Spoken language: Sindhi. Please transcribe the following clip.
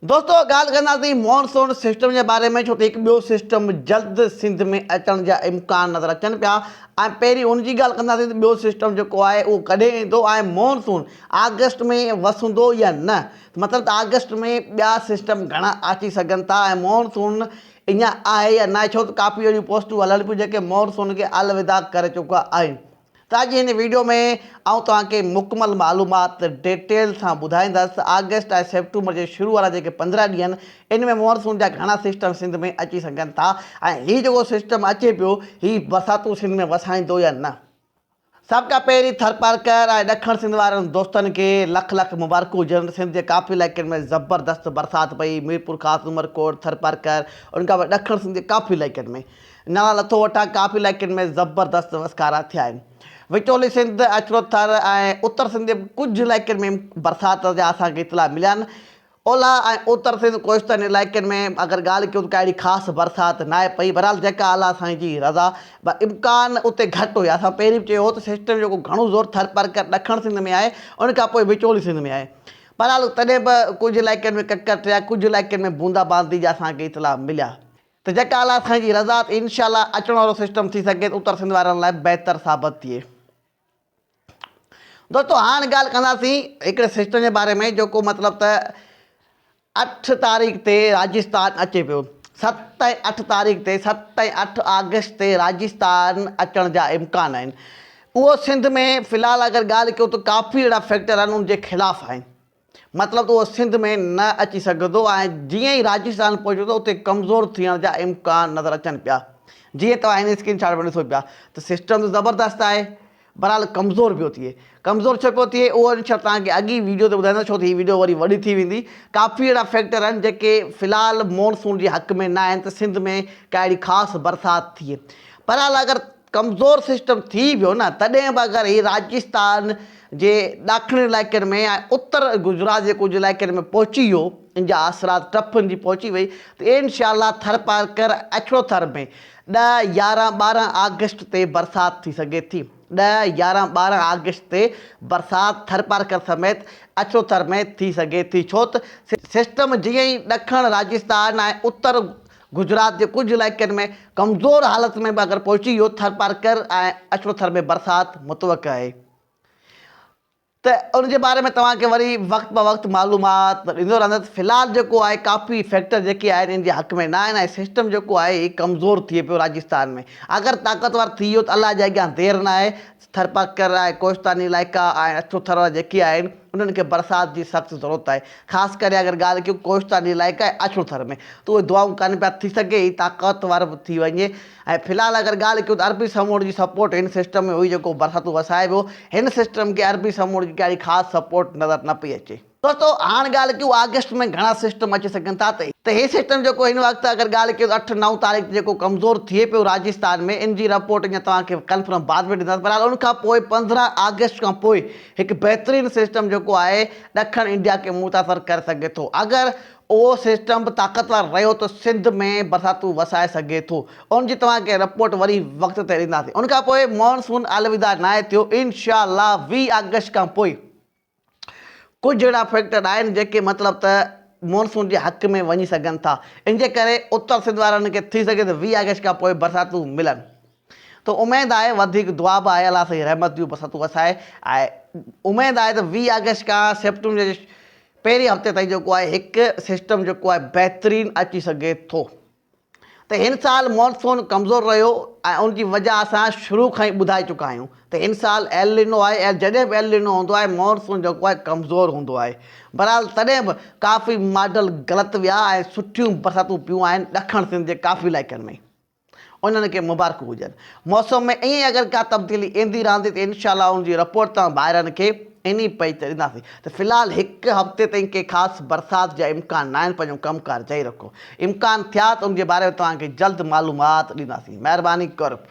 دوستو ڳالهه ڪنداسين مونسون سسٽم جي باري ۾ ڇو ته هڪ ٻيو سسٽم جلد سنڌ ۾ اچڻ جا امڪان نظر اچن پيا ۽ پهرين ان جي ڳالهه ڪنداسين ته ٻيو سسٽم جيڪو آهي اهو ڪڏهن ايندو ۽ مونسون آگسٽ ۾ وسندو يا نه مطلب ته آگسٽ ۾ ٻيا سسٽم گهڻا اچي سگهن ٿا ۽ مونسون اڃا آهي يا ناهي ڇو ته ڪافي اهڙيون پوسٽون هلن پيون جيڪي مونسون کي الوداع ڪري چڪا آهن ته اڄ هن ويڊيو ۾ آئون توهان کي مڪمل معلومات ڊيٽيل سان ٻڌائيندس ته آگسٽ ۽ سيپٽمبر جي شروع وارا جيڪي 15 ڏينهن آهن ان ۾ مونسون جا گهڻا سسٽم سنڌ ۾ اچي سگهن ٿا ۽ هي جيڪو سسٽم اچي پيو هي برساتون سنڌ ۾ وسائيندو يا نه. سڀ کان پهرين ٿرپارڪر ۽ ڏکڻ سنڌ وارن دوستن کي لک لک مبارڪون هجن سنڌ جي ڪافي علائقن ۾ زبردست برسات پئي ميرپورخاص عمرڪوٽ ٿرپارڪر ان کان پوء ڏکڻ سنڌ جي ڪافي علائقن ۾ نالا لٿو وٺان ڪافي علائقن ۾ زبردست وسڪارا ٿيا آهن. وچولي سنڌ، اڇڙو ٿر ۽ اتر سنڌ جي ڪجهه علائقن ۾ برسات جا اسان کي اطلاع مليا آهن. اولهه ۽ اتر سنڌ ڪوهستاني علائقن ۾ اگر ڳالهه ڪيون ته ڪا اهڙي خاص برسات ناهي پئي. بهرحال جيڪا الله سائين جي رضا امڪان اتي گهٽ هيا. اسان پهرين به چيو هو ته سسٽم جيڪو گهڻو زور ٿرپارڪر ڏکڻ سنڌ ۾ آهي ان کان پوء وچولي سنڌ ۾ آهي. بهرحال تڏهن به ڪجهه علائقن ۾ ڪڪر ٽريا ڪجهه علائقن ۾ بوندا باندي جا اسان کي اطلاع مليا. ته جيڪا الله سائين جي رضا ته انشاء الله اچڻ وارو سسٽم ٿي سگهي ته اتر سنڌ وارن لاء بهتر ثابت ٿئي. دوستو هاڻ ڳالهه ڪنداسين هڪڙي سسٽم جي باري ۾ جيڪو مطلب ته 8 تاريخ تي راجستان اچي پيو 7 ۽ 8 تاريخ تي 7 ۽ 8 آگسٽ تي راجستان اچڻ جا امڪان آهن اهو سنڌ ۾ في الحال اگر ڳالهه ڪيون ته ڪافي اهڙا فيڪٽر آهن ان جي خلاف آهن مطلب ته اهو سنڌ ۾ نه اچي سگهندو ۽ جيئن ئي راجستان پهچندو اتي ڪمزور ٿيڻ جا امڪان نظر اچن پيا جيئن توهان هن اسڪرين شاٽ ۾ ڏسو پيا ته سسٽم ته زبردست آهي بهرحال ڪمزور پيو ٿئي ڪمزور ڇو پيو ٿئي اهو انشاء توهان کي اڳي ويڊيو تي ٻڌائيندس ڇو ته هي ويڊيو وري وڏي ٿي ويندي ڪافي اهڙا فيڪٽر آهن جيڪي في الحال مونسون جي حق ۾ نه آهن ته سنڌ ۾ ڪا اهڙي خاص برسات ٿئي بهرحال اگر ڪمزور سسٽم ٿي ويو نه تڏهن به اگر هي راجستان جي ڏاکڻي علائقن ۾ ۽ اتر گجرات جي ڪجهه علائقن ۾ پهچي ويو ان جا اثرات ٽف ان جي پهچي وئي ته انشاء الله ٿرپارڪر اڇڙو ٿر ۾ 10 11 12 آگسٽ تي برسات ٿي سگهي ٿي 10 11 12 آگسٽ تي برسات ٿرپارڪر سميت اڇڙو ٿر ۾ ٿي سگهي ٿي ڇو ته سسٽم جيئن ئي ڏکڻ راجستان ۽ اتر گجرات جي ڪجهه علائقن ۾ ڪمزور حالت ۾ به اگر پهچي ويو ٿرپارڪر ۽ اڇڙو ٿر ۾ برسات متوقع آهي ته ان جي باري ۾ توهان کي وري وقت به وقت معلومات ڏيندو رهندس في الحال جيڪو آهي ڪافي فيڪٽر جيڪي آهن ان جي حق ۾ نه آهن ۽ سسٽم جيڪو آهي هي ڪمزور ٿئي پيو راجستان ۾ اگر طاقتور ٿي ويو ته الله جي اڳيان دير نه آهي ٿرپارڪر ۽ ڪوهستاني علائقا ۽ اڇو ٿر وارا جيڪي آهن انهن کي برسات جي سخت ضرورت آهي خاص ڪري اگر ڳالهه ڪيون ڪوهستاني علائقا ۽ اڇو ٿر ۾ ته اهي دعائون ڪن پيا ٿي سگهي هي طاقتور به ٿي وڃي ۽ في الحال اگر ڳالهه ڪيون ته عربي سمنڊ جي سپورٽ هن سسٽم ۾ هئي جيڪو برساتون وسائي ويو هن سسٽم کي عربي سمنڊ جي ڪا اهڙي خاص سپورٽ نظر نه پئي اچي. دوستو هاڻ ڳالهه ڪيون آگسٽ ۾ گهڻا سسٽم اچي سگهن ٿا ته هي سسٽم جيڪو هن وقت اگر ڳالهه ڪيون ته 8 9 تاريخ تي جيڪو ڪمزور ٿئي پيو راجستان ۾ ان جي رپورٽ اڃا توهان کي ڪنفرم بعد ۾ ڏيندس بهرحال ان کان پوء 15 آگسٽ کان پوء هڪ بهترين سسٽم جيڪو آهي ڏکڻ انڊيا کي متاثر ڪري سگهي ٿو اگر اهو سسٽم به طاقتور رهيو ته سنڌ ۾ برساتون وسائي سگهي ٿو ان جي توهان کي رپورٽ وري وقت تي ڏينداسين ان کان پوء مانسون الوداع ناهي ٿيو انشاء الله 20 آگسٽ کان پوء ڪجهه اهڙا فيڪٽر آهن جيڪي مطلب ته مونسون جي حق ۾ وڃي سگهن ٿا ان جي ڪري اتر سنڌ وارن کي ٿي سگهي ته 20 آگسٽ کان پوء برساتون ملن ته اميد آهي وڌيڪ دعا به آهي الله سائين رحمت جون برساتون وسائي ۽ اميد آهي ته 20 آگسٽ کان سيپٽمبر جي پهرين هفتي تائين جيڪو آهي هڪ سسٽم جيڪو آهي بهترين اچي سگهي ٿو. ته هن سال مونسون ڪمزور رهيو ۽ ان جي وجه اسان شروع کان ئي ٻڌائي چڪا آهيون ته هن سال ايل نينو آهي ۽ جڏهن به ايل نينو هوندو آهي مونسون جيڪو آهي ڪمزور هوندو آهي بهرحال تڏهن به ڪافي ماڊل غلط ويا ۽ سٺيون برساتون پيون آهن ڏکڻ سنڌ جي ڪافي علائقن ۾ انهن کي مبارڪون هجن موسم ۾ ائين اگر ڪا تبديلي ايندي رهندي ته انشاء الله ان جي رپورٽ توهان ڀائرن کي انهي پئي ته ڏينداسين ته في الحال هڪ هفتي تائين ڪي خاص برسات جا امڪان ناهن پنهنجو ڪم ڪار جاري رکو امڪان ٿيا ته ان جي باري ۾ توهان کي جلد معلومات ڏينداسين مهرباني قرب.